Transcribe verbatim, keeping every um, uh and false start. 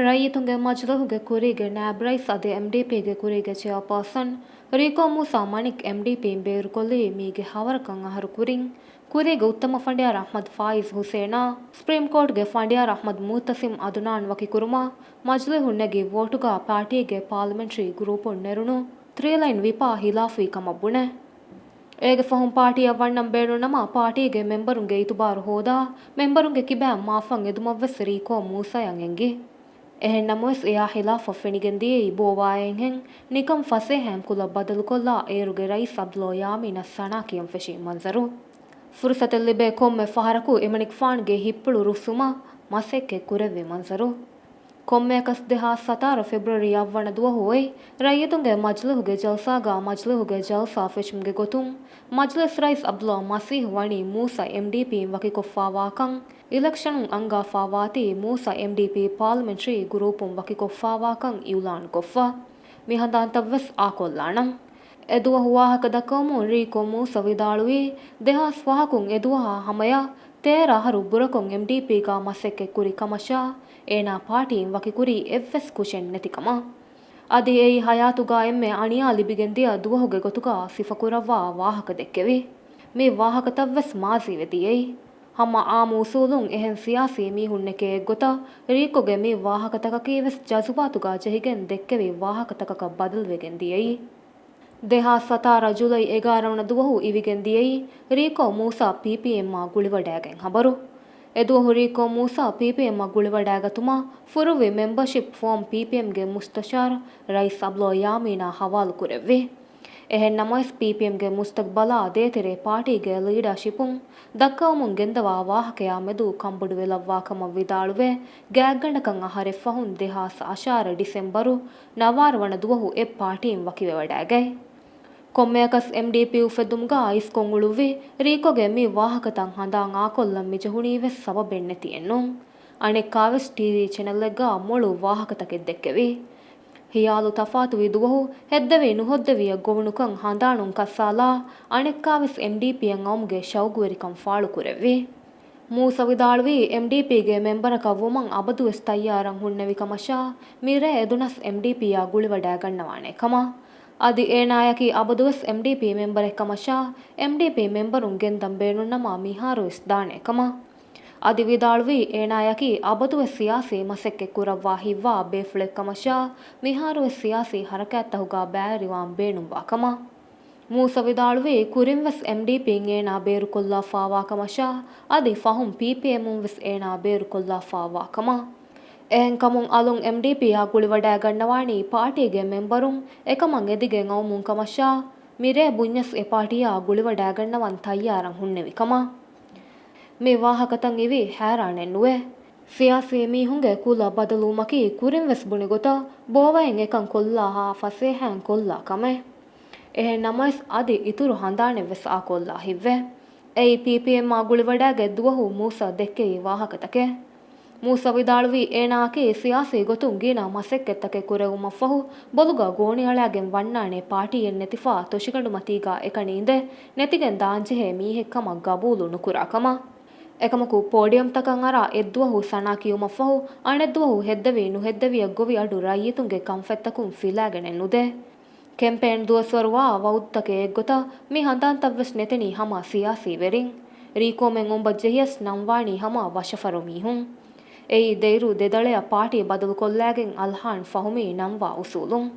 ރައްޔިތުންގެ މަޖިލިހުގެ ކުރީގެ ނާއިބް ރައީސް އަދި އެމްޑީޕީގެ ކުރީގެ ޗެއާޕާސަން ރީކޯ މޫސާ މަނިކް އެމްޑީޕީން ބޭރުކޮށްލީ މީގެ ހަވަރަކަށް އަހަރު ކުރިން، ކުރީގެ އުއްތަމަ ފަނޑިޔާރު އަޙްމަދު ފާއިޒް ހުސޭނާ، ސްޕްރީމް ކޯޓްގެ ފަނޑިޔާރު އަޙްމަދު މުއުތަސިމް އަދުނާން ވަކިކުރުމަށް މަޖިލިހުން ނެގި ވޯޓުގަ ޕާޓީގެ ޕާލަމެންޓްރީ ގްރޫޕުން ނެރުނު ތްރީ ލައިން ވިޕާ ހިލާފުވި ކަމަށް ބުނެ. އޭގެ ފަހުން ޕާޓީއަށް ވަންނަން ބޭނުންނަމަ، ޕާޓީގެ މެމްބަރުންގެ އިތުބާރު ހޯދާ، މެމްބަރުންގެ ކިބައިން މާފަށް އެދުމަށްވެސް ރީކޯ މޫސަޔަށް އެންގި. އެހެން ނަމަވެސް، އެއާ ހިލާފަށް ފެނިގެން ދިޔައީ ބޯވާއެއްހެން ނިކަން ފަސޭހައިން ކުލަ ބަދަލުކޮށްލާ އޭރުގެ ރައީސް އަބްދުﷲ ޔާމީނަށް ސަނާ ކިޔަން ފެށި މަންޒަރު. ފުރުސަތެއް ލިބޭ ކޮންމެ ފަހަރަކު އެމަނިކުފާނުގެ ހިތްޕުޅު ރުއްސުމަށް މަސައްކަތް ކުރެއްވި މަންޒަރު. ކޮންމެއަކަސް ދެހާސް ސަތާރަ ފެބްރުއަރީ އަށްވަނަ ދުވަހު އޮތް ރައްޔިތުންގެ މަޖިލިހުގެ ޖަލްސާގަ މަޖިލިހުގެ ޖަލްސާ ފެށުމުގެ ގޮތުން މަޖިލިސް ރައީސް އަބްދުﷲ މަސީހް ވަނީ މޫސަ އެމްޑީޕީން ވަކިކޮށްފާވާކަން އިލެކްޝަނުން އަންގާފާވާތީ މޫސަ އެމްޑީޕީ ޕާލަމެންޓްރީ ގްރޫޕުން ވަކިކޮށްފާވާކަން އިއުލާންކޮށްފަ. މިހަނދާންތައްވެސް އާކޮށްލާނަން. އެދުވަހު ވާހަކަ ދައްކަވަމުން ރީކޯ މޫސަ ވިދާޅުވީ، ދެހާސް ފަހަކުން އެދުވަހާ ހަމަޔަށް ތޭރަ އަހަރު ބުރަކޮށް އެމްޑީޕީގަ މަސައްކަތްކުރި ކަމަށާ، އޭނާ ޕާޓީން ވަކިކުރީ އެއްވެސް ކުށެއް ނެތިކަމަށް. އަދި އެއީ ހަޔާތުގަ އެންމެ އަނިޔާ ލިބިގެންދިޔަ ދުވަހުގެ ގޮތުގަ ސިފަކުރައްވާ ވާހަކަ ދެއްކެވި. މި ވާހަކަތައްވެސް މާޒީވެ ދިޔައީ. ހަމަ އާއްމު އުސޫލުން އެހެން ސިޔާސީ މީހުންނެކޭ އެއްގޮތަށް ރީކޯގެ މި ވާހަކަތަކަކީވެސް ޖަޒުބާތުގަ ޖެހިގެން ދެއްކެވި ވާހަކަތަކަކަށް ބަދަލުވެގެން ދިޔައީ. ދެހާސް ސަތާރަ ޖުލައި އެގާރަ ވަނަ ދުވަހު އިވިގެން ދިޔައީ ރީކޯ މޫސާ ޕީޕީއެމްއާ ގުޅިވަޑައިގެން ހަބަރު. އެދުވަހު ރީކޯ މޫސާ ޕީޕީއެމްއާ ގުޅިވަޑައިގަތުމަށް ފުރުއްވި މެމްބަޝިޕް ފޯމް ޕީޕީއެމްގެ މުސްތަޝާރު ރައީސް އަބްދުﷲ ޔާމީނާ ހަވާލުކުރެއްވި. އެހެން ނަމަވެސް، ޕީޕީއެމްގެ މުސްތަގްބަލާ ދޭތެރޭ ޕާޓީގެ ލީޑަޝިޕުން ދައްކަވަމުން ގެންދަވާ ވާހަކަޔާ މެދު ކަންބޮޑުވެލައްވާ ކަމަށް ވިދާޅުވެ، ގާތްގަނޑަކަށް އަހަރެއް ފަހުން ދެހާސް އަށާރަ ޑިސެމްބަރު ނަވާރަ ވަނަ ދުވަހު އެއް ޕާޓީން ވަކިވެވަޑައިގަތް. ކޮންމެއަކަސް އެމްޑީޕީ އުފެއްދުމުގަ އިސްކޮށް އުޅުއްވި ރީކޯގެ މި ވާހަކަތައް ހަނދާން އާކޮށްލަން މިޖެހުނީވެސް ސަބަބެއް ނެތިއެއްނޫން. އަނެއްކާވެސް ޓީވީ ޗެނަލްއެއްގަ މޮޅު ވާހަކަތަކެއް ދެއްކެވި. ހިޔާލު ތަފާތުވި ދުވަހު ހެއްދެވި ނުހެއްދެވިއަށް ގޮވުނުކަން ހަނދާނުން ކައްސާލާ އަނެއްކާވެސް އެމްޑީޕީއަށް އައުމުގެ ޝައުގުވެރިކަން ފާޅުކުރެއްވި. މޫސަ ވިދާޅުވީ، އެމްޑީޕީގެ މެމްބަރަކަށް ވުމަށް އަބަދުވެސް ތައްޔާރަށް ހުންނެވި ކަމަށާ، މިރޭ އެދުނަސް އެމްޑީޕީއާ ގުޅިވަޑައިގަންނަވާނެ ކަމަށް. އަދި އޭނާޔަކީ އަބަދުވެސް އެމްޑީޕީ މެމްބަރެއް ކަމަށާ، އެމްޑީޕީ މެމްބަރުން ގެންދަން ބޭނުންނަމަ މިހާރުވެސް ދާނެ ކަމަށް. އަދި ވިދާޅުވީ، އޭނާޔަކީ އަބަދުވެސް ސިޔާސީ މަސައްކަތް ކުރައްވާ ހިތްވާ ބޭފުޅެއް ކަމަށާ، މިހާރުވެސް ސިޔާސީ ހަރަކާތްތަކުގަ ބައިވެރިވާން ބޭނުންވާ ކަމަށް. މޫސަ ވިދާޅުވީ، ކުރިންވެސް އެމްޑީޕީން އޭނާ ބޭރުކޮށްލާފާވާ ކަމަށާ، އަދި ފަހުން ޕީޕީއެމުންވެސް އޭނާ ބޭރުކޮށްލާފާވާ ކަމަށް. އެހެންކަމުން އަލުން އެމްޑީޕީއާ ގުޅިވަޑައިގަންނަވާނީ ޕާޓީގެ މެމްބަރުން އެކަމަށް އެދިގެން އައުމުން ކަމަށާ، މިރޭ ބުންޏަސް އެ ޕާޓީއާ ގުޅިވަޑައިގަންނަވަން ތައްޔާރަށް ހުންނެވި ކަމަށް. މި ވާހަކަތައް އިވީ ހައިރާނެއް ނުވޭ. ސިޔާސީ މީހުންގެ ކުލަ ބަދަލުވުމަކީ ކުރިންވެސް ބުނި ގޮތަށް ބޯވައިން އެކަން ކޮށްލާހާ ފަސޭހައިން ކޮށްލާ ކަމެއް. އެހެން ނަމަވެސް، އަދި އިތުރު ހަނދާނެއްވެސް އާކޮށްލާ ހިތްވޭ. އެއީ ޕީޕީއެމްއާ ގުޅިވަޑައިގަތް ދުވަހު މޫސަ ދެއްކެވި ވާހަކަތަކެއް. މޫސަ ވިދާޅުވީ، އޭނާއަކީ ސިޔާސީ ގޮތުން ގިނަ މަސައްކަތްތަކެއް ކުރެވުމަށްފަހު، ބޮލުގަ ގޯނިއަޅާގެން ވަންނާނެ ޕާޓީއެއް ނެތިފަ ތޮށިގަނޑުމަތީގަ އެކަނި އިނދެ ނެތިގެން ދާންޖެހޭ މީހެއްކަމަށް ގަބޫލު ނުކުރާ ކަމަށް. އެކަމަކު، ޕޯޑިއަމްތަކަށް އަރާ އެއްދުވަހު ސަނާ ކިޔުމަށްފަހު، އަނެއްދުވަހު ހެއްދެވި ނުހެއްދެވިއަށް ގޮވި އަޑު ރައްޔިތުންގެ ކަންފަތްތަކުން ފިލާގެނެއް ނުދޭ. ކެމްޕޭން ދުވަސްވަރުވާ ވައުދުތަކެއް އެއްގޮތަށް މި ހަނދާންތައްވެސް ނެތެނީ ހަމަ ސިޔާސީ ވެރިން. ރީކޯމެން އުނބަށް ޖެހިޔަސް ނަންވާނީ ހަމަ ވަށަފަރު މީހުން. އެއީ ދެއިރު ދެދަޅަޔަށް ޕާޓީ ބަދަލުކޮށްލާގެން އަލްހާން ފަހުމީ ނަންވާ އުސޫލުން.